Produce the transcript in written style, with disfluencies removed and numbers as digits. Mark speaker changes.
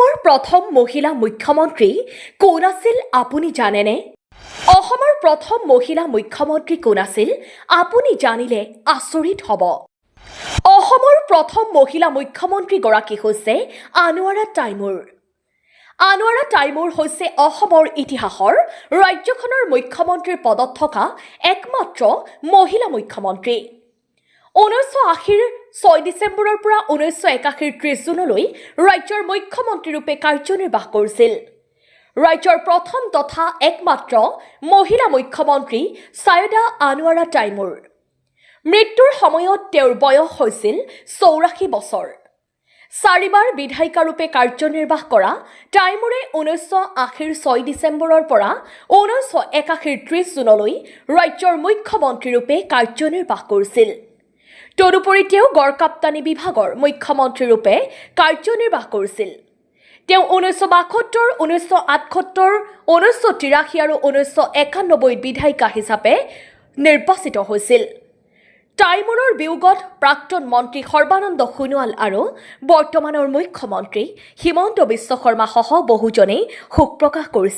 Speaker 1: অসমৰ প্ৰথম মহিলা মুখ্যমন্ত্ৰী কোন আছিল আপুনি জানেনে? অসমৰ প্ৰথম মহিলা মুখ্যমন্ত্ৰী কোন আছিল আপুনি জানিলে আচৰিত হ'ব। অসমৰ প্ৰথম মহিলা মুখ্যমন্ত্ৰীগৰাকী হৈছে আনোৱাৰা টাইমুৰ। আনোৱাৰা টাইমুৰ হৈছে অসমৰ ইতিহাসৰ ৰাজ্যখনৰ মুখ্যমন্ত্ৰীৰ পদত থকা একমাত্ৰ মহিলা মুখ্যমন্ত্ৰী। 1980ৰ 6 ডিচেম্বৰৰ পৰা 1981ৰ 30 জুনলৈ ৰাজ্যৰ মুখ্যমন্ত্ৰীৰূপে কাৰ্যনিৰ্বাহ কৰিছিল। ৰাজ্যৰ প্ৰথম তথা একমাত্ৰ মহিলা মুখ্যমন্ত্ৰী ছায়দা আনোৱাৰা টাইমুৰ। মৃত্যুৰ সময়ত তেওঁৰ বয়স হৈছিল 84 বছৰ। চাৰিবাৰ বিধায়িকাৰূপে কাৰ্যনিৰ্বাহ কৰা টাইমুৰে 1980ৰ 6 ডিচেম্বৰৰ পৰা 1981ৰ 30 জুনলৈ ৰাজ্যৰ মুখ্যমন্ত্ৰীৰূপে কাৰ্যনিৰ্বাহ কৰিছিল। তদুপৰি তেওঁ গড়কাপ্তানি বিভাগৰ মুখ্যমন্ত্ৰীৰূপে কাৰ্যনিৰ্বাহ কৰিছিল। তেওঁ 1972, 1978, 1983 আৰু 1991ত বিধায়িকা হিচাপে নিৰ্বাচিত হৈছিল। টাইমুৰৰ বিয়োগত প্ৰাক্তন মন্ত্ৰী সৰ্বানন্দ সোণোৱাল আৰু বৰ্তমানৰ মুখ্যমন্ত্ৰী হিমন্ত বিশ্ব শৰ্মাসহ বহুজনেই শোক প্ৰকাশ কৰিছে।